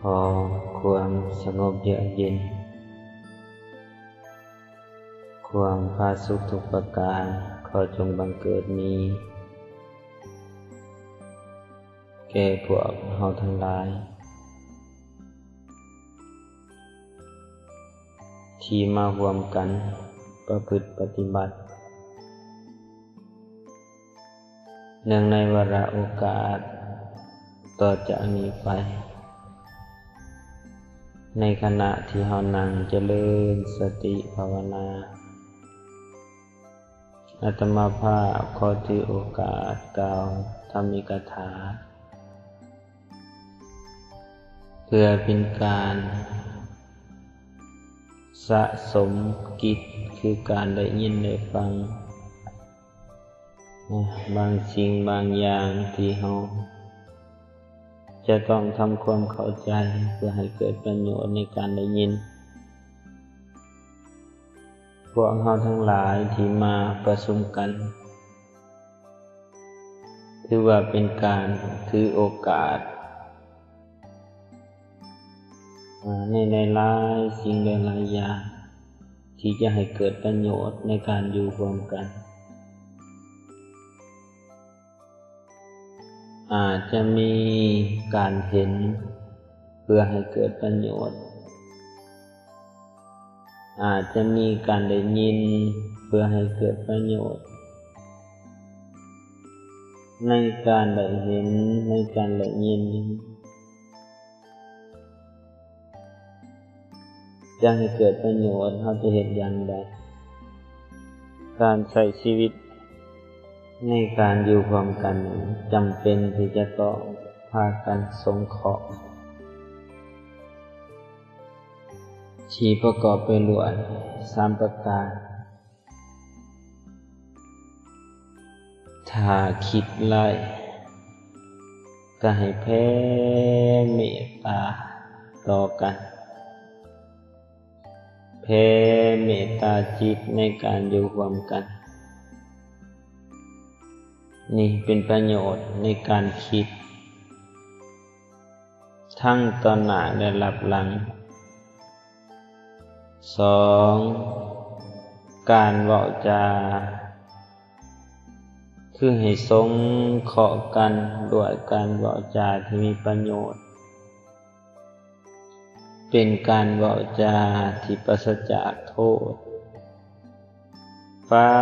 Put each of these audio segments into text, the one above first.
ຂໍຄວາມສະຫງົບເຍືອກເຢັນ, ຄວາມຜາສຸກທຸກປະການ ຂໍຈົ່ງບັງເກີດມີ ແກ່ພວກເຮົາທັງຫຼາຍ ທີ່ມາຮ່ວມກັນປະພຶດປະຕິບັດ ເນື່ອງໃນວາລະໂອກາດຕໍ່ຈາກນີ້ໄປ, ໃນຂະນະທີ່ເຮົານັ່ງຈະເລີນສະຕິພາວະນາ, ອາດຕະມາພາບຂໍຖືໂອກາດກ່າວທຳອິກະຖາ ເພື່ອເປັນການສະສົມກິດ ຄືການໄດ້ຍິນໄດ້ຟັງ ບາງສິ່ງບາງຢ່າງທີ່ເຮົາຈະຕ້ອງທຳຄວາມເຂົ້າໃຈ ເພື່ອໃຫ້ເກີດປະໂຫຍດໃນການໄດ້ຍິນ. ພວກເຮົາທັງຫຼາຍທີ່ມາປະຊຸມກັນ ຖືວ່າເປັນການຖືໂອກາດ ໃນຫຼາຍໆສິ່ງຫຼາຍໆຢ່າງ ທີ່ຈະໃຫ້ເກີດປະໂຫຍດໃນການຢູ່ຮ່ວມກັນ. ອາດຈະມີການເຫັນເພື່ອໃຫ້ເກີດປະໂຫຍດ, ອາດຈະມີການໄດ້ຍິນເພື່ອໃຫ້ເກີດປະໂຫຍດ. ໃນການໄດ້ເຫັນ, ໃນການໄດ້ຍິນ, ຈະໃຫ້ເກີດປະໂຫຍດ ເຮົາຈະເຮັດຢ່າງໃດ? ການໃຊ້ຊີວິດໃນການຢູ່ຮ່ວມກັນ ຈຳເປັນທີ່ຈະຕ້ອງພາກັນສົງເຄາະ ທີ່ປະກອບໄປດ້ວຍສາມປະການ. ຖ້າຄິດໄລ່ ກໍໃຫ້ແຜ່ເມດຕາຕໍ່ກັນ, ແຜ່ເມດຕາຈິດໃນການຢູ່ຮ່ວມກັນ. ນີ້ເປັນປະໂຫຍດໃນການຄິດ ທັງຕໍ່ໜ້າ ແລະ ລັບຫຼັງ. ສອງ, ການເວົ້າຈາ ຄືໃຫ້ສົງເຄາະກັນດ້ວຍການເວົ້າຈາທີ່ມີປະໂຫຍດ, ເປັນການເວົ້າຈາທີ່ປາສະຈາກໂທດ. ຟັ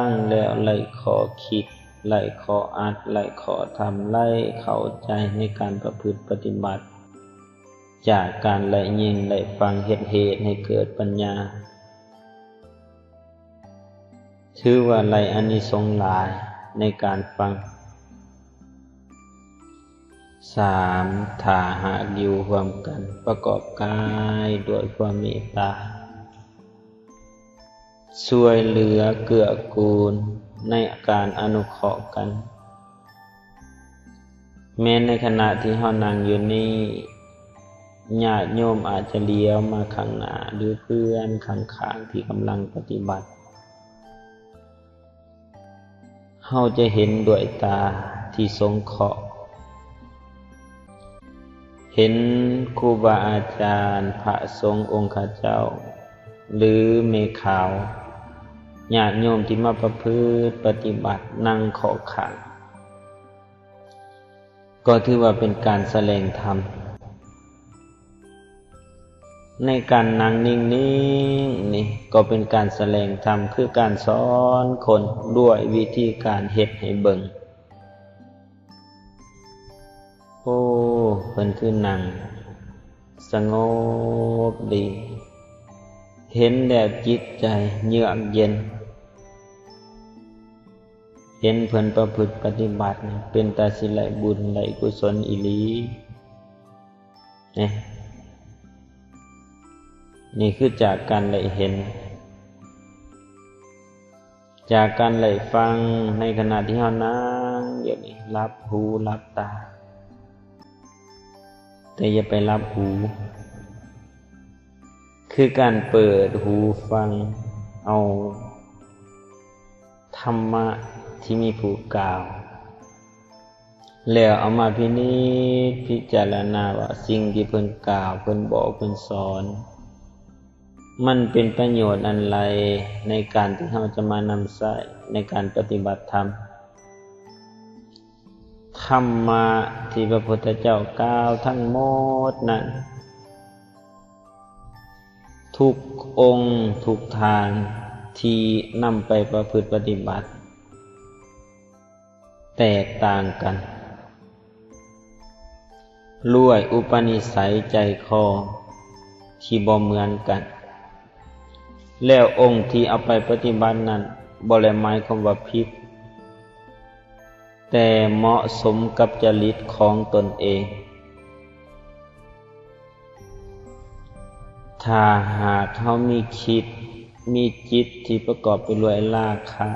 ງແລ້ວໄດ້ຂໍ້ຄິດ, ໄດ້ຂໍ້ອັດ, ໄດ້ຂໍ້ທຳ, ໄດ້ເຂົ້າໃຈໃນການປະພຶດປະຕິບັດ ຈາກການໄດ້ຍິນໄດ້ຟັງ ເຮັດເຫດໃຫ້ເກີດປັນຍາ. ຖືວ່າໄດ້ອານິສົງຫຼາຍໃນການຟັງ. ສາມ, ຖ້າຫາກຢູ່ຮ່ວມກັນ ປະກອບກາຍດ້ວຍຄວາມເມດຕາ, ຊ່ວຍເຫຼືອເກື້ອກູນໃນການອະນຸເຄາະກັນ. ແມ່ນໃນຂະນະທີ່ເຮົານັ່ງຢູ່ນີ້, ຍາດໂຍມອາດຈະຫຼຽວມາຂ້າງໜ້າ ຫຼື ເພື່ອນຂ້າງໆທີ່ກຳລັງປະຕິບັດ. ເຮົາຈະເຫັນດ້ວຍຕາທີ່ສົງເຄາະ, ເຫັນຄູບາອາຈານ, ພະສົງອົງຄະເຈົ້າ ຫຼື ແມ່ຂາວ, ຍາດໂຍມທີ່ມາປະພຶດປະຕິບັດ ນັ່ງເຄາະຂ້າງ ກໍຖືວ່າເປັນການສະແດງທຳ. ໃນການນັ່ງນິ່ງໆນີ້ ກໍເປັນການສະແດງທຳ ຄືການສອນຄົນດ້ວຍວິທີການເຮັດໃຫ້ເບິ່ງ. ໂອ້ ເພິ່ນຄືນັ່ງສະຫງົບດີ, ເຫັນແລ້ວຈິດໃຈເຍືອກເຢັນ. ເຫັນເພິ່ນປະພຶດປະຕິບັດ ເປັນຕາຊິໄດ້ບຸນໄດ້ກຸສົນອີ່ຫຼີ. ນີ້ ນີ້ຄືຈາກການໄດ້ເຫັນ, ຈາກການໄດ້ຟັງ ໃນຂະນະທີ່ເຮົານັ່ງຢູ່ນີ້ ຫຼັບຫູຫຼັບຕາ, ແຕ່ຢ່າໄປຫຼັບຫູ. ຄືການເປີດຫູຟັງເອົາທຳມະທີ່ມີຜູ້ກ່າວ, ແລ້ວເອົາມາພິນິດພິຈາລະນາວ່າ ສິ່ງທີ່ເພິ່ນກ່າວ, ເພິ່ນບອກ, ເພິ່ນສອນ ມັນເປັນປະໂຫຍດອັນໃດໃນການທີ່ເຮົາຈະມານຳໃຊ້ໃນການປະຕິບັດທຳ? ທຳມະທີ່ພະພຸດທະເຈົ້າກ່າວທັງໝົດນັ້ນ ທຸກອົງທຸກທ່ານທີ່ນຳໄປປະພຶດປະຕິບັດ ແຕກຕ່າງກັນ, ດ້ວຍອຸປະນິໄສໃຈຄໍທີ່ບໍ່ເໝືອນກັນ, ແລ້ວອົງທີ່ເອົາໄປປະຕິບັດນັ້ນ ບໍ່ໄດ້ໝາຍຄວາມວ່າຜິດ, ແຕ່ເໝາະສົມກັບຈະລິດຂອງຕົນເອງ. ຖ້າຫາກເຮົາມີຄິດ, ມີຈິດທີ່ປະກອບໄປດ້ວຍລາຄະ,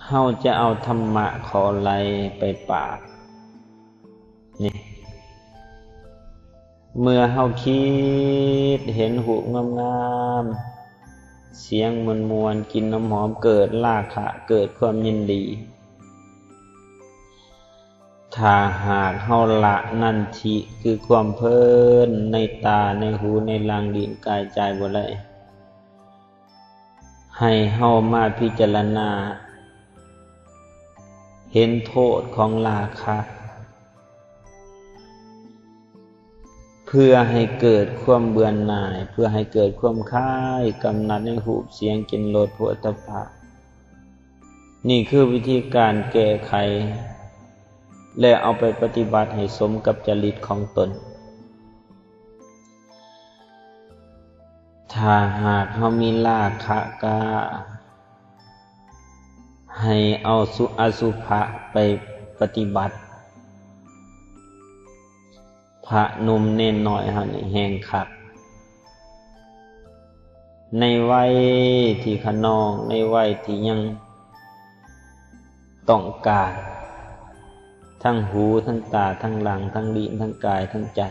ເຮົາຈະເອົາທຳມະຂໍ້ໃດໄປປາກ? ນີ້ ເມື່ອເຮົາຄິດເຫັນຮູບງາມໆ, ສຽງມ່ວນໆ, ກິ່ນຫອມໆ, ເກີດລາຄະ, ເກີດຄວາມຍິນດີ. ຖ້າຫາກເຮົາລະນັນທິ ຄືຄວາມເພີນໃນຕາ, ໃນຫູ, ໃນລາງ, ລີ້ນ, ກາຍ, ໃຈບໍ່ໄດ້, ໃຫ້ເຮົາມາພິຈາລະນາເຫັນໂທດຂອງລາຄະ ເພື່ອໃຫ້ເກີດຄວາມເບື່ອໜ່າຍ, ເພື່ອໃຫ້ເກີດຄວາມຄາຍກຳໜັດໃນຮູບ, ສຽງ, ກິ່ນ, ລົດ, ໂຜດຖະພະ. ນີ້ຄືວິທີການແກ້ໄຂ ແລະ ເອົາໄປປະຕິບັດໃຫ້ສົມກັບຈະລິດຂອງຕົນ. ຖ້າຫາກເຮົາມີລາຄະກະ ໃຫ້ເອົາສຸ ອະສຸພະໄປປະຕິບັດ. ພະໜຸ່ມເນນນ້ອຍເຮົານີ້ແຮ່ງຄັກ ໃນໄວທີ່ຂະນອງ, ໃນໄວທີ່ຍັງຕ້ອງການ ທັງຫູ, ທັງຕາ, ທັງຫຼັງ, ທັງລີ້ນ, ທັງກາຍ, ທັງໃຈ.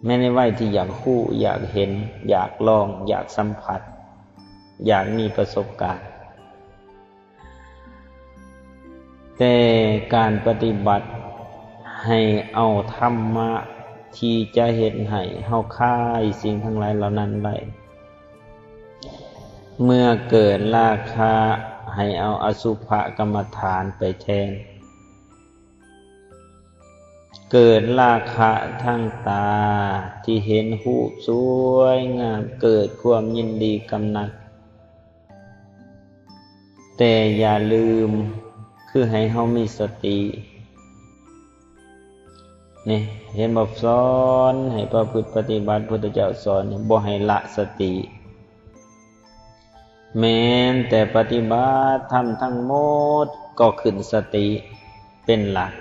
ແມ່ນໃນໄວທີ່ຢາກຮູ້, ຢາກເຫັນ, ຢາກລອງ, ຢາກສຳຜັດ, ຢາກມີປະສົບການ. ແຕ່ການປະຕິບັດໃຫ້ເອົາທຳມະທີ່ຈະເຮັດໃຫ້ເຮົາຄາຍສິ່ງທັງຫຼາຍເຫຼົ່ານັ້ນໄດ້. ເມື່ອເກີດລາຄະ ໃຫ້ເອົາອະສຸພະກຳມະຖານໄປແທນ. ເກີດລາຄະທາງຕາທີ່ເຫັນຮູບສວຍງາມ, ເກີດຄວາມຍິນດີກຳໜັດ, ແຕ່ຢ່າລືມ ຄືໃຫ້ເຮົາມີສະຕິ. ນີ້ ເຫັນບໍ່? ສອນໃຫ້ປະພຶດປະຕິບັດ, ພຸດທະເຈົ້າສອນບໍ່ໃຫ້ລະສະຕິ. ແມ່ນແຕ່ປະຕິບັດທຳທັງໝົດກໍຂຶ້ນສະຕິເປັນຫຼັກ.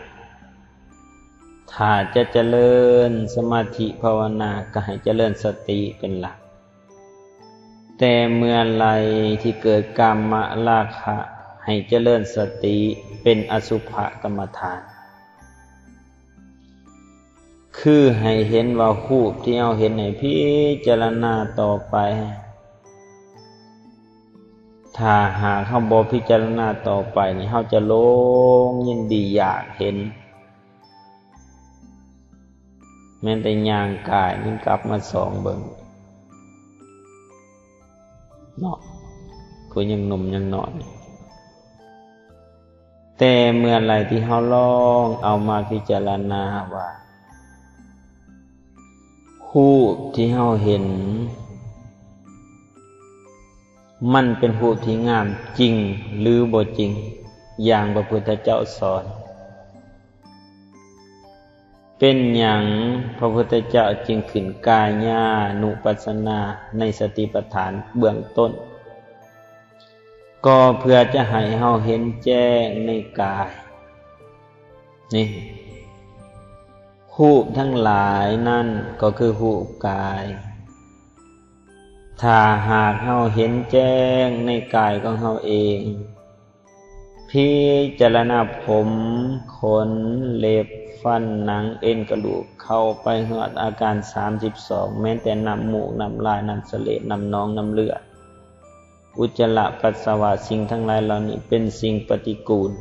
ຖ້າຈະຈະເລີນສະມາທິພາວະນາ ກໍໃຫ້ຈະເລີນສະຕິເປັນຫຼັກ. ແຕ່ເມື່ອໃດທີ່ເກີດກາມະລາຄະ ໃຫ້ຈະເລີນສະຕິເປັນອະສຸພະກຳມະຖານ. ຄືໃຫ້ເຫັນວ່າຮູບທີ່ເຮົາເຫັນໃຫ້ພິຈາລະນາຕໍ່ໄປ. ຖ້າຫາກເຮົາບໍ່ພິຈາລະນາຕໍ່ໄປນີ້ ເຮົາຈະຫຼົງຍິນດີຢາກເຫັນ. ແມ່ນແຕ່ຍ່າງກາຍມັນກັບມາສ່ອງເບິ່ງເນາະ ຜູ້ຍັງໜຸ່ມຍັງນ້ອຍ. ແຕ່ເມື່ອໃດທີ່ເຮົາລອງເອົາມາພິຈາລະນາວ່າ ຮູບທີ່ເຮົາເຫັນ ມັນເປັນຮູບທີ່ງາມຈິງ ຫຼື ບໍ່ຈິງ ຢ່າງພະພຸດທະເຈົ້າສອນ? ເປັນຫຍັງພະພຸດທະເຈົ້າຈຶ່ງຂຶ້ນກາຍານຸປັດສະນາໃນສະຕິປັດຖານເບື້ອງຕົ້ນ? ກໍເພື່ອຈະໃຫ້ເຮົາເຫັນແຈ້ງໃນກາຍ. ນີ້ ຮູບທັງຫຼາຍນັ້ນກໍຄືຮູບກາຍ. ຖ້າຫາກເຮົາເຫັນແຈ້ງໃນກາຍຂອງເຮົາເອງ, ພິຈາລະນາຜົມ, ຂົນ, ເລັບ, ຟັນ, ໜັງ, ເອັນ, ກະດູກ ເຂົ້າໄປຮອດອາການສາມສິບສອງ, ແມ່ນແຕ່ນ້ຳມູກ, ນ້ຳລາຍ, ນ້ຳສະເຫຼດ, ນ້ຳໜອງ, ນ້ຳເລືອດ, ອຸດຈະລະປັດສະວະ ສິ່ງທັງຫຼາຍເຫຼົ່ານີ້ເປັນສິ່ງປະຕິກູນ.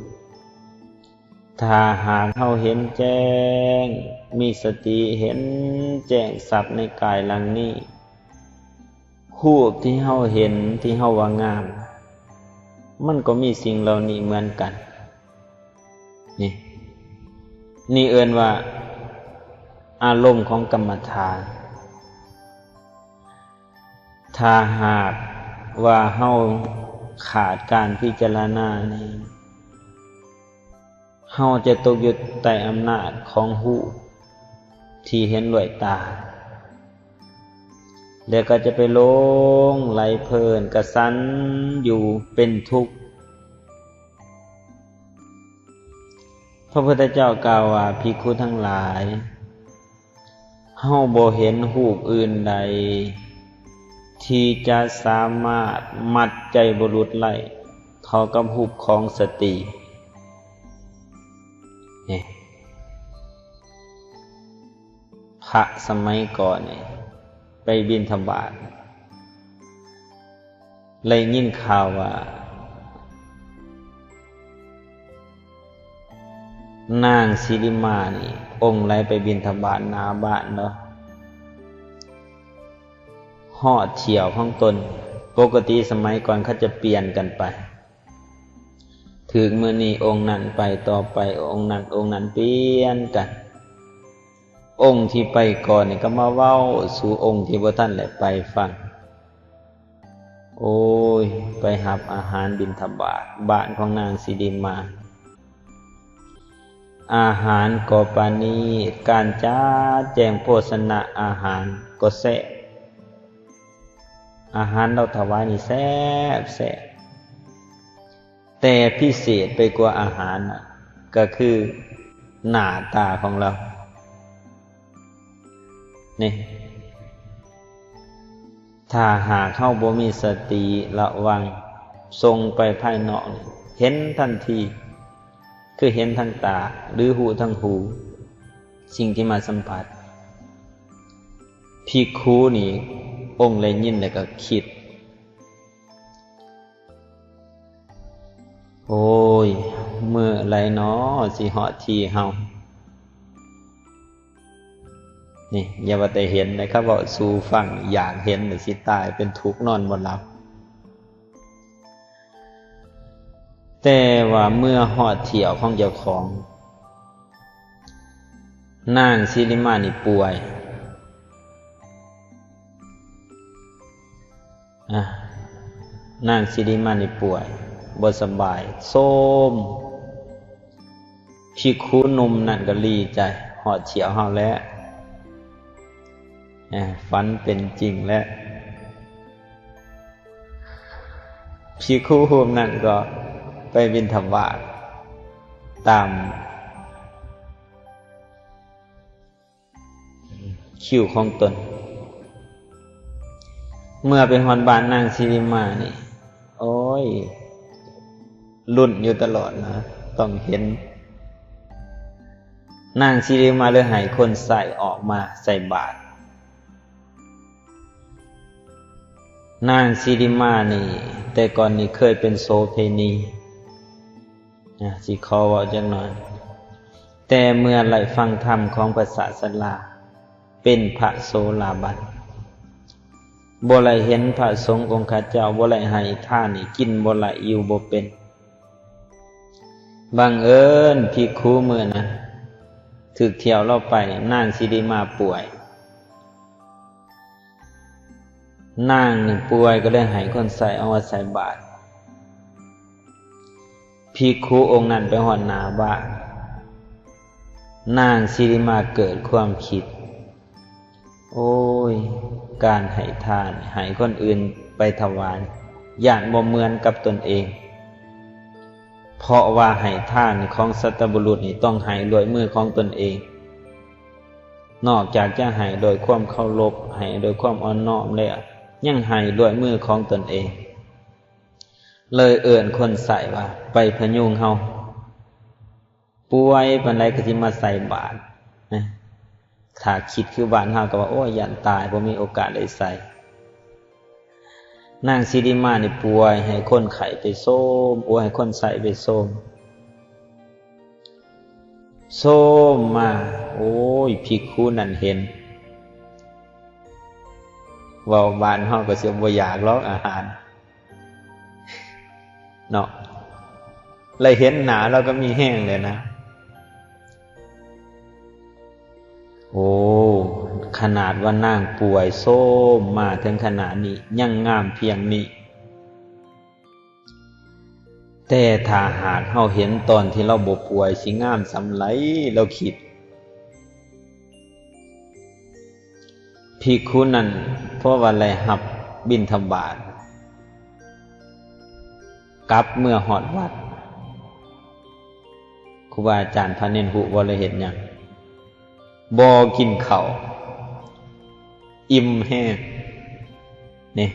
ຖ້າຫາກເຮົາເຫັນແຈ້ງ, ມີສະຕິເຫັນແຈ້ງຊັດໃນກາຍຫຼັງນີ້, ຮູບທີ່ເຮົາເຫັນ, ທີ່ເຮົາວ່າງາມ, ມັນກໍມີສິ່ງເຫຼົ່ານີ້ເໝືອນກັນ. ນີ້, ນີ້ເອີ້ນວ່າອາລົມຂອງກຳມະຖານ. ຖ້າຫາກວ່າເຮົາຂາດການພິຈາລະນານີ້, ເຮົາຈະຕົກຢູ່ໃຕ້ອຳນາດຂອງຮູບທີ່ເຫັນດ້ວຍຕາ, ແລ້ວກໍຈະໄປຫຼົງໄຫຼເພີນກະສັນຢູ່ເປັນທຸກ. ພະພຸດທະເຈົ້າກ່າວວ່າ, ພິກຂຸທັງຫຼາຍ, ເຮົາບໍ່ເຫັນຮູບອື່ນໃດທີ່ຈະສາມາດມັດໃຈບຸລຸດໄດ້ເທົ່າກັບຮູບຂອງສະຕີ. ນີ້, ພະສະໄໝກ່ອນນີ້ໄປບິນທະບາດ, ໄດ້ຍິນຂ່າວວ່າ ນາງສີລິມານີ້ ອົງໄຫຼໄປບິນທະບາດໜ້າບ້ານເນາະ, ຮອດຖ້ຽວຂອງຕົນ. ປົກກະຕິສະໄໝກ່ອນເຂົາຈະປ່ຽນກັນໄປ, ຖືກມື້ນີ້ອົງນັ້ນໄປ, ຕໍ່ໄປອົງນັ້ນ, ອົງນັ້ນປ່ຽນກັນ. ອົງທີ່ໄປກ່ອນນີ້ກໍມາເວົ້າສູ່ອົງທີ່ບໍ່ທັນໄດ້ໄປຟັງ. ໂອ້ຍ, ໄປຮັບອາຫານບິນທະບາດບ້ານຂອງນາງສີລິມາ. ອາຫານກໍປານີດ, ການຈັດແຈງໂພຊະນະອາຫານກໍແຊບ. ອາຫານລາວຖະຫວາຍນີ້ແຊບ, ແຊບ. ແຕ່ພິເສດໄປກວ່າອາຫານນະ ກໍຄືໜ້າຕາຂອງລາວນີ້. ຖ້າຫາກເຮົາບໍ່ມີສະຕິລະວັງ, ສົ່ງໄປພາຍນອກນີ້ ເຫັນທັນທີ, ຄືເຫັນທາງຕາ ຫຼື ຮູ້ທາງຫູ, ສິ່ງທີ່ມາສຳຜັດ. ພິກຂຸນີ້ອົງໄດ້ຍິນແລ້ວກໍຄິດ, ໂອ້ຍ, ເມື່ອໃດນໍຊິຮອດທີເຮົາ? ນີ້ ຢ່າວ່າແຕ່ເຫັນເດ້, ຄັນເວົ້າສູ່ຟັງ, ຢາກເຫັນນີ້ ຊິຕາຍເປັນທຸກນອນບໍ່ຫຼັບ. ແຕ່ວ່າເມື່ອຮອດຖ້ຽວຂອງເຈົ້າຂອງ, ນາງສີລິມານີ້ປ່ວຍ. ອາ, ນາງສີລິມານີ້ປ່ວຍ, ບໍ່ສະບາຍ, ໂຊມ. ພິກຂຸໜຸ່ມນັ້ນກໍດີໃຈ, ຮອດຖ້ຽວເຮົາແລ້ວ, ອາ, ຝັນເປັນຈິງແລ້ວ. ພິກຂຸຮູບນັ້ນກໍໄປບິນທະບາດຕາມ ຄິວຂອງຕົນ. ເມື່ອໄປຮອດບ້ານນາງສີລິມານີ້, ໂອ້ຍ, ລຸ້ນຢູ່ຕະຫຼອດນະ, ຕ້ອງເຫັນ. ນາງສີລິມາເລີຍໃຫ້ຄົນໃຊ້ອອກມາໃສ່ບາດ. ນາງສີລິມານີ້ ແຕ່ກ່ອນນີ້ເຄີຍເປັນໂສເພນີ. ອາ, ຊິຂໍເວົ້າຈັກໜ້ອຍ. ແຕ່ເມື່ອໄດ້ຟັງທຳຂອງພະສາສະດາ, ເປັນພະໂສດາບັນ, ບໍ່ໄດ້ເຫັນພະສົງອົງຄະເຈົ້າ, ບໍ່ໄດ້ໃຫ້ທານ, ນີ້ກິນບໍ່ໄດ້, ຢູ່ບໍ່ເປັນ. ບັງເອີນພິກຂຸມື້ນັ້ນ ຖືກຖ້ຽວລາວໄປ, ນາງສີລິມາປ່ວຍ. ນາງນີ້ປ່ວຍ ກໍເລີຍໃຫ້ຄົນໃຊ້ເອົາມາໃສ່ບາດ. ພິກຂຸອົງນັ້ນໄປຮອດໜ້າບ້ານ, ນາງສີລິມາເກີດຄວາມຄິດ, ໂອ້ຍ, ການໃຫ້ທານ, ໃຫ້ຄົນອື່ນໄປຖວາຍ, ຢ້ານບໍ່ເໝືອນກັບຕົນເອງ. ເພາະວ່າໃຫ້ທານຂອງສັດຕະບຸລຸດນີ້ ຕ້ອງໃຫ້ດ້ວຍມືຂອງຕົນເອງ. ນອກຈາກຈະໃຫ້ດ້ວຍຄວາມເຄົາລົບ, ໃຫ້ດ້ວຍຄວາມອ່ອນນ້ອມແລ້ວ, ຍັງໃຫ້ດ້ວຍມືຂອງຕົນເອງ. ເລີຍເອີ້ນຄົນໃຊ້ວ່າໄປພະຍຸງເຮົາ. ປ່ວຍປານໃດກໍຊິມາໃສ່ບາດນະ. ຖ້າຄິດຄືບ້ານເຮົາກໍວ່າ ໂອ້ຍ ຢ້ານຕາຍ, ບໍ່ມີໂອກາດໄດ້ໃສ່. ນາງສິລິມານີ້ປ່ວຍໃຫ້ຄົນໄຂ້ໄປໂຊມ, ປ່ວຍໃຫ້ຄົນໄຂ້ໄປໂຊມ. ໂຊມມາ, ໂອ້ຍ, ພິກຂຸນັ້ນເຫັນ, ເວົ້າບ້ານເຮົາກໍຊິບໍ່ຢາກຫຼອກອາຫານເນາະ, ແລະເຫັນໜ້າລາວກໍມີແຮງແລ້ວນະ. ໂອ້, ຂະໜາດວ່ານາງປ່ວຍໂຊມມາເຖິງຂະໜາດນີ້ ຍັງງາມພຽງນີ້. ແຕ່ຖ້າຫາກເຮົາເຫັນຕອນທີ່ລາວບໍ່ປ່ວຍ ຊິງາມສ່ຳໃດ, ລາວຄິດ. ພິກຂຸນັ້ນ ເພາະວ່າໄດ້ຮັບບິນທະບາດ ກັບເມືອຮອດວັດ, ຄູບາອາຈານພາເນນຮູ້ບໍ່ລະເຮັດຫຍັງ? ບໍ່ກິນເຂົ້າ, ອີ່ມແຮງ. ນີ້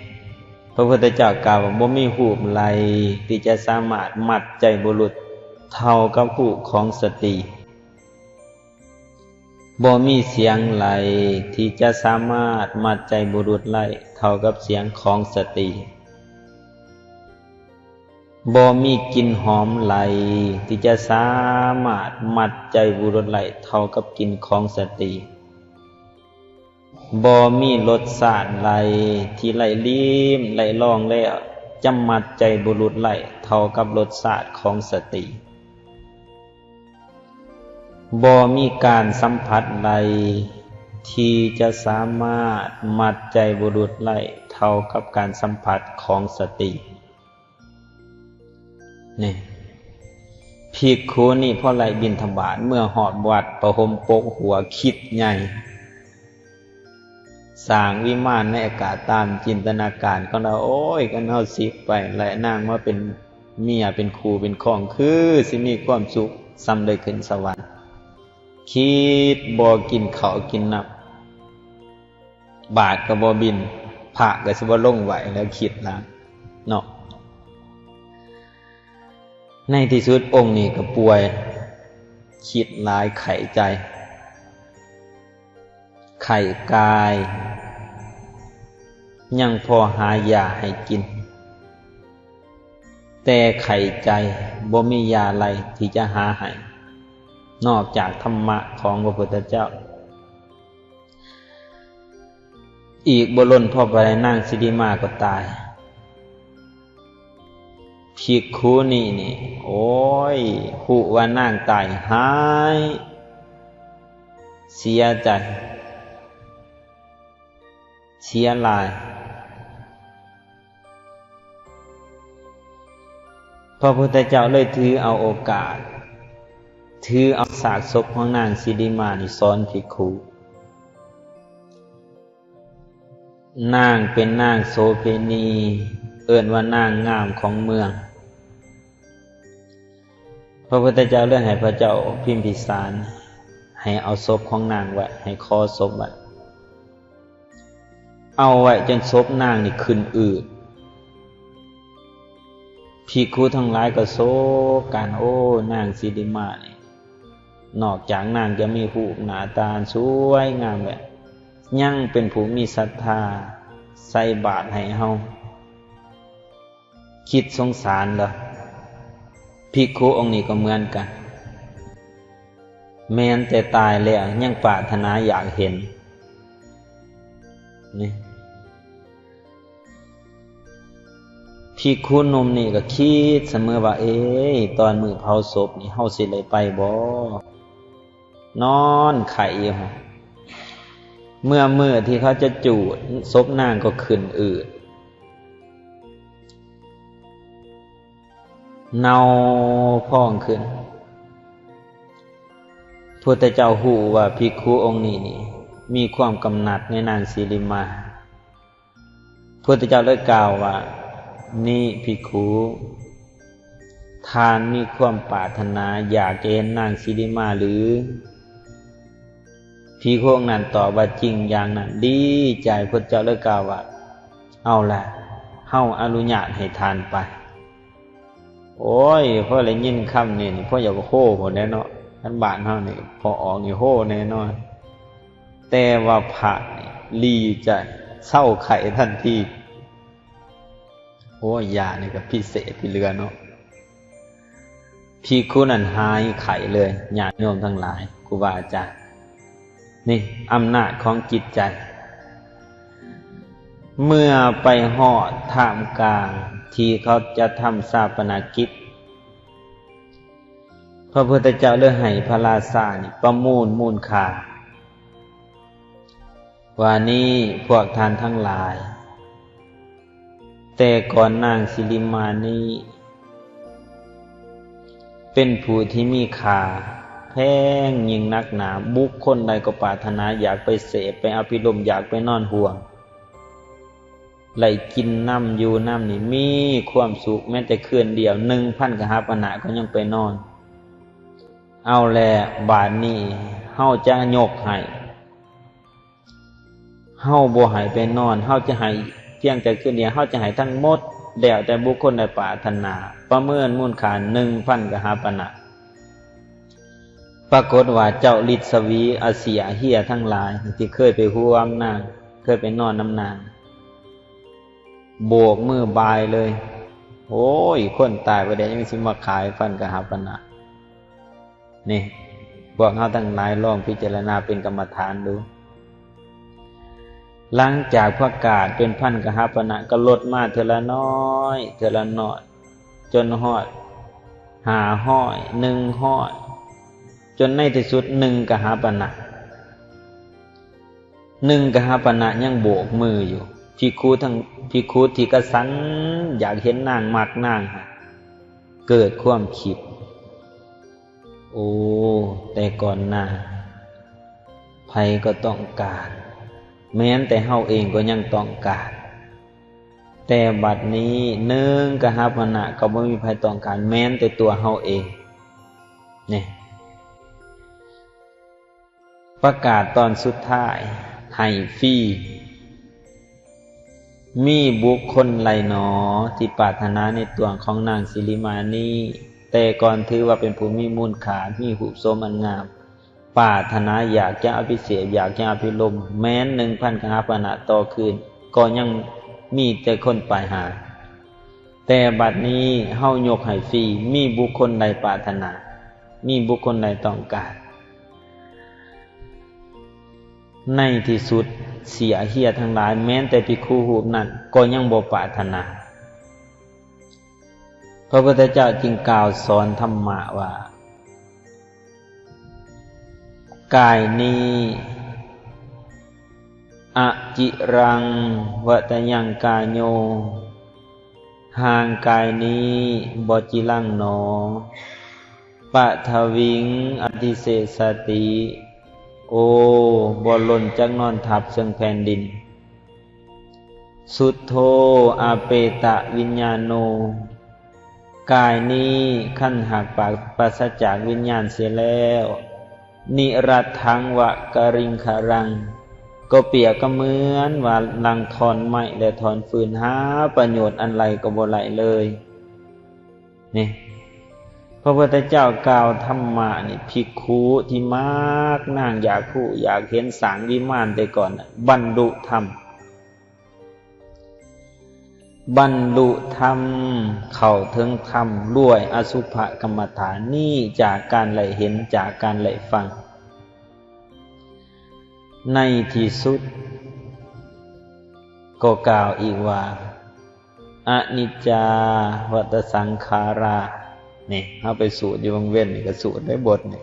ພະພຸດທະເຈົ້າກ່າວວ່າ ບໍ່ມີຮູບໃດທີ່ຈະສາມາດມັດໃຈບຸລຸດເທົ່າກັບຮູບຂອງສະຕີ, ບໍ່ມີສຽງໃດທີ່ຈະສາມາດມັດໃຈບຸລຸດໄດ້ເທົ່າກັບສຽງຂອງສະຕີ. ບໍ່ມີກິ່ນຫອມໃດທີ່ຈະສາມາດມັດໃຈບຸລຸດໄດ້ເທົ່າກັບກິ່ນຂອງສະຕີ. ບໍ່ມີລົດຊາດໃດທີ່ໄດ້ລິມໄດ້ລອງແລ້ວ ຈະມັດໃຈບຸລຸດໄດ້ເທົ່າກັບລົດຊາດຂອງສະຕີ. ບໍ່ມີການສຳຜັດໃດທີ່ຈະສາມາດມັດໃຈບຸລຸດໄດ້ເທົ່າກັບການສຳຜັດຂອງສະຕີ. ນີ້ ພິກຂຸນີ້ພໍໄດ້ບິນທະບາດ ເມື່ອຮອດວັດ ຜ້າຫົ່ມປົກຫົວ ຄິດໃຫຍ່ ສ້າງວິມານໃນອາກາດຕາມຈິນຕະນາການຂອງລາວ. ໂອ້ຍ, ຄັນເຮົາສິກໄປ ແລະນາງມາເປັນເມຍເປັນຄູ່ເປັນຄອງ ຄືຊິມີຄວາມສຸກສ່ຳໄດ້ຂຶ້ນສະຫວັນ. ຄິດບໍ່ກິນເຂົ້າກິນນ້ຳ ບາດກໍບໍ່ບິນ ພະກໍຊິບໍ່ລົງໄຫວ້ແລ້ວ ຄິດນະເນາະ. ໃນທີ່ສຸດອົງນີ້ກໍປ່ວຍ, ຄິດຫຼາຍ, ໄຂ້ໃຈ, ໄຂ້ກາຍ, ຍັງພໍຫາຢາໃຫ້ກິນ, ແຕ່ໄຂ້ໃຈບໍ່ມີຢາໃດທີ່ຈະຫາໃຫ້ ນອກຈາກທຳມະຂອງພະພຸດທະເຈົ້າ. ອີກບໍ່ດົນພໍປານໃດ ນາງສິລິມາກໍຕາຍ. ພິກຂຸນີ້ນີ້ ໂອ້ຍ, ຮູ້ວ່ານາງຕາຍ ຮ້າຍ, ເສຍໃຈ, ເສຍຫຼາຍ. ພະພຸດທະເຈົ້າເລີຍຖືເອົາໂອກາດ, ຖືເອົາຊາກສົບຂອງນາງສິລິມານີ້ສອນພິກຂຸ. ນາງເປັນນາງໂສເພນີ, ເອີ້ນວ່ານາງງາມຂອງເມືອງ. ພະພຸດທະເຈົ້າເລີຍໃຫ້ພະເຈົ້າພິມພິສານ ໃຫ້ເອົາສົບຂອງນາງໄວ້, ໃຫ້ຂໍສົບໄວ້. ເອົາໄວ້ຈົນສົບນາງນີ້ຂຶ້ນອືດ. ພິກຂຸທັງຫຼາຍກໍໂສກັນ, ໂອ້, ນາງສິລິມານີ້ ນອກຈາກນາງຈະມີຮູບໜ້າຕາອັນສວຍງາມແລ້ວ ຍັງເປັນຜູ້ມີສັດທາໃສ່ບາດໃຫ້ເຮົາ. ຄິດສົງສານເນາະ. ພິກຂຸອົງນີ້ກໍເໝືອນກັນ, ແມ່ນແຕ່ຕາຍແລ້ວຍັງປາດຖະໜາຢາກເຫັນ. ນີ້ ພິກຂຸໜຸ່ມນີ້ກໍຄິດສະເໝີວ່າ ເອ, ຕອນມື້ເຜົາສົບນີ້ເຮົາຊິໄດ້ໄປບໍ່? ນອນໄຂ້ຢູ່ຫັ້ນ. ເມື່ອມື້ທີ່ເຂົາຈະຈູດ, ສົບນາງກໍຂຶ້ນອືດ ເນົ່າພອງຂຶ້ນ. ພຸດທະເຈົ້າຮູ້ວ່າພິກຂຸອົງນີ້ນີ້ ມີຄວາມກຳໜັດໃນນາງສິລິມາ. ພຸດທະເຈົ້າເລີຍກ່າວວ່າ, ນີ້ພິກຂຸ, ທ່ານມີຄວາມປາດຖະໜາຢາກຈະເຫັນນາງສິລິມາຫຼື? ພິກຂຸອົງນັ້ນຕອບວ່າ, ຈິງຢ່າງນັ້ນ. ດີໃຈ, ພຸດທະເຈົ້າເລີຍກ່າວວ່າ, ເອົາລະ, ເຮົາອະນຸຍາດໃຫ້ທ່ານໄປ. ໂອ້ຍ, ພໍໄດ້ຍິນຄຳນີ້ນີ້ ພໍຢາກໂຮພຸ້ນແຫຼະເນາະ. ຄັນບ້ານເຮົານີ້ ພໍອອກນີ້ໂຮແນ່ນອນ. ແຕ່ວ່າພະນີ້ດີໃຈ, ເຊົາໄຂ້ທັນທີ. ໂອ້ຍ ຢານີ້ກໍພິເສດທີ່ເຫຼືອເນາະ. ພິກຂຸນັ້ນຫາຍໄຂ້ເລີຍ ຍາດໂຍມທັງຫຼາຍ, ຄູບາອາຈານ. ນີ້ອຳນາດຂອງຈິດໃຈ. ເມື່ອໄປຮອດທ່າມກາງທີ່ເຂົາຈະທຳຊາປະນະກິດ, ພະພຸດທະເຈົ້າເລີຍໃຫ້ພະລາຊານີ້ປະມູນມູນຄ່າ ວ່ານີ້ພວກທ່ານທັງຫຼາຍ, ແຕ່ກ່ອນນາງສິລິມານີເປັນຜູ້ທີ່ມີຄ່າແພງຍິ່ງນັກໜາ, ບຸກຄົນໃດກໍປາດຖະໜາຢາກໄປເສບ, ໄປອະພິລົມ, ຢາກໄປນອນຮ່ວມ, ໄດ້ກິນນຳ, ຢູ່ນຳນີ້ມີຄວາມສຸກ, ແມ້ແຕ່ຄືນດຽວ ໜຶ່ງພັນກະຫາປະນະກໍຍັງໄປນອນ. ເອົາແຫຼະ, ບາດນີ້ເຮົາຈະຍົກໃຫ້. ເຮົາບໍ່ໃຫ້ໄປນອນ, ເຮົາຈະໃຫ້ພຽງແຕ່ຄືນດຽວ, ເຮົາຈະໃຫ້ທັງໝົດ, ແລ້ວແຕ່ບຸກຄົນໃດປາດຖະໜາ, ປະເມີນມູນຄ່າໜຶ່ງພັນກະຫາປະນະ. ປາກົດວ່າເຈົ້າລິດສະວີ ອາສີອາເຮຍທັງຫຼາຍ ທີ່ເຄີຍໄປຮ່ວມນາງ, ເຄີຍໄປນອນນຳນາງ, ໂບກມືບາຍເລີຍ. ໂອ້ຍ, ຄົນຕາຍໄປແລ້ວຍັງຊິມາຂາຍພັນກະຫາປະນະ. ນີ້ ພວກເຮົາທັງຫຼາຍລອງພິຈາລະນາເປັນກຳມະຖານດູ. ຫຼັງຈາກປະກາດເປັນພັນກະຫາປະນະ ກໍລົດມາເທື່ອລະໜ້ອຍ ເທື່ອລະໜ້ອຍ ຈົນຮອດຫ້າຮ້ອຍ ໜຶ່ງຮ້ອຍ ຈົນໃນທີ່ສຸດໜຶ່ງກະຫາປະນະ. ໜຶ່ງກະຫາປະນະຍັງໂບກມືຢູ່. ພິກຂຸທັງ ພິກຂຸທີ່ກະສັນຢາກເຫັນນາງ ມັກນາງ ເກີດຄວາມຄິດ, ໂອ້ ແຕ່ກ່ອນໜ້າໃຜກໍຕ້ອງການ, ແມ່ນແຕ່ເຮົາເອງກໍຍັງຕ້ອງການ, ແຕ່ບັດນີ້ໜຶ່ງກະຫາປະນະກໍບໍ່ມີໃຜຕ້ອງການ, ແມ່ນແຕ່ຕົວເຮົາເອງ. ນີ້ ປະກາດຕອນສຸດທ້າຍໃຫ້ຟຣີ. ມີບຸກຄົນໃດໜໍທີ່ປາດຖະໜາໃນຕົວຂອງນາງສິລິມານີ, ແຕ່ກ່ອນຖືວ່າເປັນຜູ້ມີມູນຄ່າ, ມີຮູບໂສມອັນງາມ, ປາດຖະໜາຢາກຈະອະພິເສກ, ຢາກຈະອະພິລົມ, ແມ່ນໜຶ່ງພັນກະຫາປະນະຕໍ່ຄືນ, ກໍຍັງມີແຕ່ຄົນໄປຫາ. ແຕ່ບັດນີ້ເຮົາຍົກໃຫ້ຟຣີ, ມີບຸກຄົນໃດປາດຖະໜາ, ມີບຸກຄົນໃດຕ້ອງການ. ໃນທີ່ສຸດເສຍເຮຍທັງຫຼາຍ, ແມ່ນແຕ່ພິກຂຸຮູບນັ້ນກໍຍັງບໍ່ປາດຖະໜາ. ພະພຸດທະເຈົ້າຈຶ່ງກ່າວສອນທຳມະວ່າ, ກາຍນີ້ ອະຈິລັງ ວະຕະຍັງກາໂຍ, ຮ່າງກາຍນີ້ບໍ່ຈິລັງໜໍ, ປະທະວິງ ອະຕິເສສະຕິ, ໂອ້ ບໍ່ຫຼົ່ນຈັກນອນທັບເຊິ່ງແຜ່ນດິນ. ສຸດໂທ ອາເປຕະວິນຍາໂນ, ກາຍນີ້ຄັນຫາກປາ ປາສະຈາກວິນຍານເສຍແລ້ວ, ນິລັດທັງວະກະລິງຄະລັງ, ກໍປຽບກະເໝືອນວ່າລັງທ່ອນໄມ້ ແລະ ທ່ອນຟືນ, ຫາປະໂຫຍດອັນໃດກໍບໍ່ໄດ້ເລີຍ. ນີ້ ພະພຸດທະເຈົ້າກ່າວທຳມະນີ້, ພິກຂຸທີ່ມັກນາງ ຢາກຮູ້ຢາກເຫັນ, ສ້າງວິມານແຕ່ກ່ອນ, ບັນລຸທຳ, ບັນລຸທຳ, ເຂົ້າເຖິງທຳດ້ວຍອະສຸພະກຳມະຖານນີ້ ຈາກການໄດ້ເຫັນ, ຈາກການໄດ້ຟັງ. ໃນທີ່ສຸດກໍກ່າວອີກວ່າ, ອະນິດຈາ ວັດຕະສັງຂາລາ. ນີ້ ເຮົາໄປສູດຢູ່ວັງເວັນນີ້ກໍສູດໄດ້ບົດນີ້,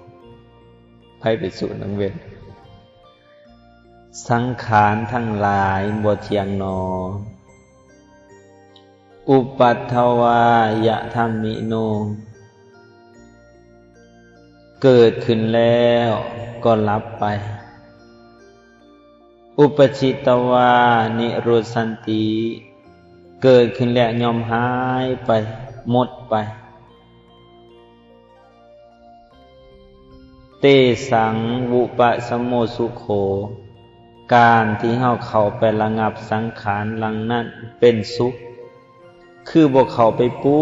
ໃຜໄປສູດວັງເວັນ? ສັງຂານທັງຫຼາຍບໍ່ທ່ຽງໜໍ, ອຸປັດທະວາຍະທຳມິໂນ, ເກີດຂຶ້ນແລ້ວກໍດັບໄປ. ອຸປະຊິຕະວານິຣຸດສັນຕິ, ເກີດຂຶ້ນແລ້ວຍ່ອມຫາຍໄປ, ໝົດໄປ. ເຕສັງ ວຸປະສະໂມ ສຸໂຂ, ການທີ່ເຮົາເຂົ້າໄປລະງັບສັງຂານຫຼັງນັ້ນເປັນສຸກ, ຄືບໍ່ເຂົ້າໄປປຸ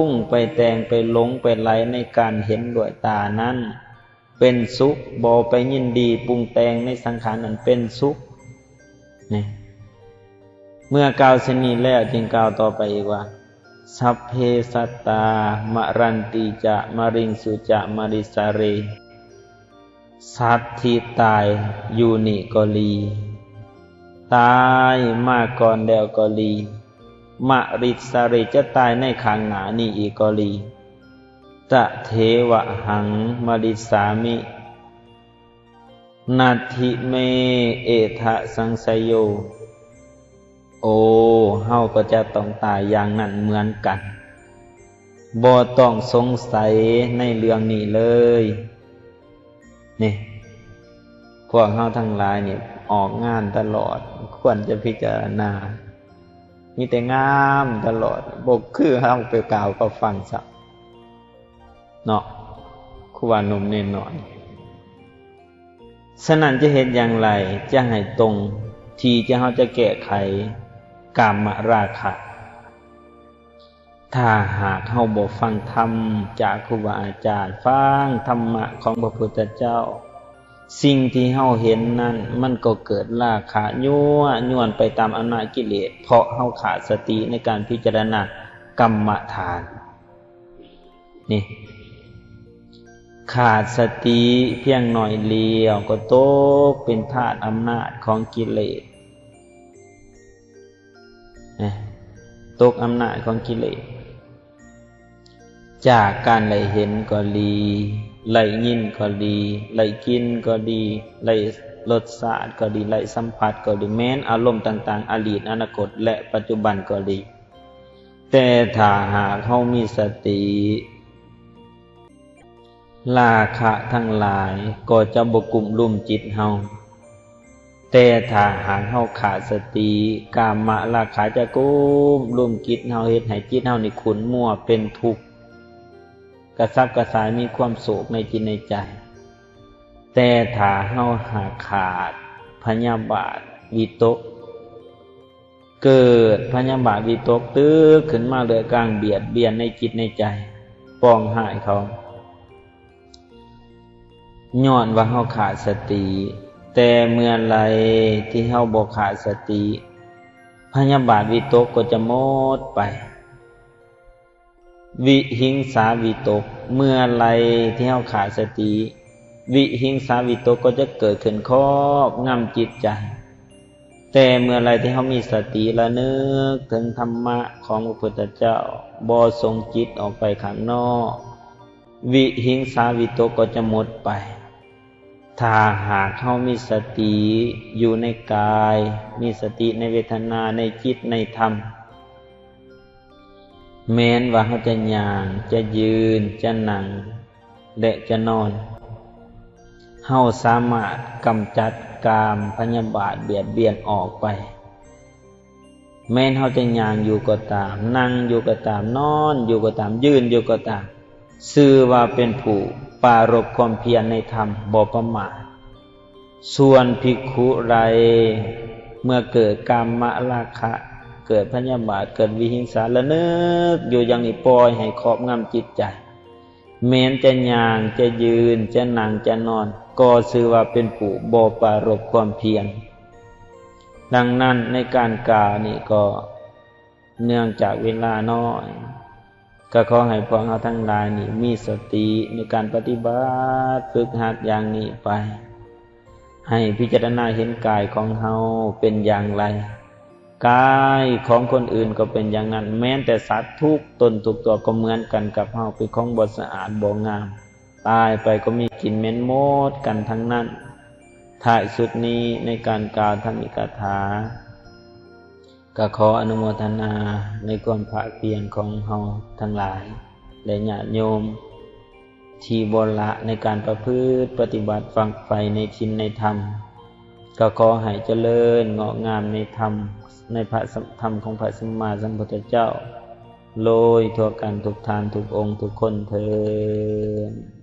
ງ, ໄປແຕ່ງ, ໄປຫຼົງ, ໄປໄຫຼໃນການເຫັນດ້ວຍຕານັ້ນ ເປັນສຸກ, ບໍ່ໄປຍິນດີປຸງແຕ່ງໃນສັງຂານນັ້ນເປັນສຸກ. ນີ້ ເມື່ອກ່າວເຊັ່ນນີ້ແລ້ວ ຈຶ່ງກ່າວຕໍ່ໄປອີກວ່າ ສັບເພສັດຕາ ມະຣັນຕິຈະ ມະຣິງສຸຈະ ມະຣິສາເຣ ສັດທີ່ຕາຍຢູ່ນີ້ກໍດີ ຕາຍມາກ່ອນແລ້ວກໍດີ ມະຣິສາເຣ ຈະຕາຍໃນຂ້າງໜ້ານີ້ອີກກໍດີ ຕະເທວະຫັງ ມະຣິສາມິ ນັດຖິເມ ເອທະສັງສະໂຍ ໂອ ເຮົາກໍຈະຕ້ອງຕາຍຢ່າງນັ້ນເໝືອນກັນ ບໍ່ຕ້ອງສົງໄສໃນເລື່ອງນີ້ເລີຍ. ນີ້ ພວກເຮົາທັງຫຼາຍນີ້ອອກງານຕະຫຼອດ ຄວນຈະພິຈາລະນາ ມີແຕ່ງາມຕະຫຼອດ ບໍ່ຄືເຮົາໄປກ່າວກໍຟັງຊະເນາະ ຄູບາໜຸ່ມເນນນ້ອຍ. ສະນັ້ນຈະເຮັດຢ່າງໃດຈະໃຫ້ຕົງທີ່ຈະ ເຮົາຈະແກ້ໄຂກາມະລາຄະ? ຖ້າຫາກເຮົາບໍ່ຟັງທຳຈາກຄູບາອາຈານ, ຟັງທຳມະຂອງພະພຸດທະເຈົ້າ, ສິ່ງທີ່ເຮົາເຫັນນັ້ນ ມັນກໍເກີດລາຄະຍົວະຍວນໄປຕາມອຳນາດກິເລດ, ເພາະເຮົາຂາດສະຕິໃນການພິຈາລະນາກຳມະຖານ. ນີ້ ຂາດສະຕິພຽງໜ້ອຍດຽວກໍຕົກເປັນທາດອຳນາດຂອງກິເລດ ນະ ຕົກອຳນາດຂອງກິເລດ ຈາກການໄດ້ເຫັນກໍດີ, ໄດ້ຍິນກໍດີ, ໄດ້ກິ່ນກໍດີ, ໄດ້ລົດຊາດກໍດີ, ໄດ້ສຳຜັດກໍດີ, ແມ່ນອາລົມຕ່າງໆ ອະດີດ, ອະນາຄົດ ແລະ ປັດຈຸບັນກໍດີ. ແຕ່ຖ້າຫາກເຮົາມີສະຕິ, ລາຄະທັງຫຼາຍກໍຈະບໍ່ກຸມລຸມຈິດເຮົາ. ແຕ່ຖ້າຫາກເຮົາຂາດສະຕິ, ກາມະລາຄະຈະກຸມລຸມຈິດເຮົາ, ເຮັດໃຫ້ຈິດເຮົານີ້ຂຸ້ນມົວເປັນທຸກ, ກະສັບກະສ່າຍ, ມີຄວາມໂສກໃນຈິດໃນໃຈ. ແຕ່ຖ້າເຮົາຫາກຂາດພະຍາບາດວິຕົກ, ເກີດພະຍາບາດວິຕົກຕຶກຂຶ້ນມາເລືອກາງບຽດບຽນໃນຈິດໃນໃຈ, ປອງຮ້າຍເຂົາ, ຍ້ອນວ່າເຮົາຂາດສະຕິ. ແຕ່ເມື່ອໃດທີ່ເຮົາບໍ່ຂາດສະຕິ, ພະຍາບາດວິຕົກກໍຈະໝົດໄປ. ວິຫິງສາວິຕົກ, ເມື່ອໃດທີ່ເຮົາຂາດສະຕິ, ວິຫິງສາວິຕົກກໍຈະເກີດຂຶ້ນຄອບງຳຈິດໃຈ. ແຕ່ເມື່ອໃດທີ່ເຮົາມີສະຕິລະນຶກເຖິງທຳມະຂອງພະພຸດທະເຈົ້າ, ບໍ່ສົ່ງຈິດອອກໄປຂ້າງນອກ, ວິຫິງສາວິຕົກກໍຈະໝົດໄປ. ຖ້າຫາກເຮົາມີສະຕິຢູ່ໃນກາຍ, ມີສະຕິໃນເວທະນາ, ໃນຈິດ, ໃນທຳ, ແມ່ນວ່າເຮົາຈະຍ່າງ, ຈະຢືນ, ຈະນັ່ງ ແລະ ຈະນອນ, ເຮົາສາມາດກຳຈັດກາມພະຍາບາດບຽດບຽນອອກໄປ. ແມ່ນເຮົາຈະຍ່າງຢູ່ກໍຕາມ, ນັ່ງຢູ່ກໍຕາມ, ນອນຢູ່ກໍຕາມ, ຢືນຢູ່ກໍຕາມ, ຊື່ວ່າເປັນຜູ້ປາລົບຄວາມພຽນໃນທຳ, ບໍ່ປະໝາດ. ສ່ວນພິກຂຸໃດ ເມື່ອເກີດກາມະລາຄະ, ເກີດພະຍາບາດ, ເກີດວິຫິງສາ, ລະນຶກຢູ່ຢ່າງນີ້, ປ່ອຍໃຫ້ຄອບງຳຈິດໃຈ, ແມ່ນຈະຍ່າງ, ຈະຢືນ, ຈະນັ່ງ, ຈະນອນ, ກໍຊື່ວ່າເປັນຜູ້ບໍ່ປາລົບຄວາມພຽນ. ດັ່ງນັ້ນ, ໃນການກ່າວນີ້ກໍເນື່ອງຈາກເວລານ້ອຍ, ກໍຂໍໃຫ້ພວກເຮົາທັງຫຼາຍນີ້ມີສະຕິໃນການປະຕິບັດຝຶກຫັດຢ່າງນີ້ໄປ, ໃຫ້ພິຈາລະນາເຫັນກາຍຂອງເຮົາເປັນຢ່າງໃດ, ກາຍຂອງຄົນອື່ນກໍເປັນຢ່າງນັ້ນ, ແມ່ນແຕ່ສັດທຸກຕົນທຸກຕົວກໍເໝືອນກັນກັບເຮົາ, ເປັນຂອງບໍ່ສະອາດບໍ່ງາມ, ຕາຍໄປກໍມີກິ່ນເໝັນໝົດກັນທັງນັ້ນ. ທ້າຍສຸດນີ້ ໃນການກ່າວທຳອິກະຖາ ກໍຂໍອະນຸໂມທະນາໃນຄວາມພາກພຽນຂອງເຮົາທັງຫຼາຍ ແລະ ຍາດໂຍມທີ່ບໍ່ລະໃນການປະພຶດປະຕິບັດ ຝັກໃຝ່ໃນສິນໃນທຳ, ກໍຂໍໃຫ້ຈະເລີນງອກງາມໃນທຳ, ໃນພະສຳ ທຳຂອງພະສຳມາສຳພຸດທະເຈົ້າ ໂດຍທົ່ວກັນທຸກທ່ານທຸກອົງທຸກຄົນເທີ້ນ.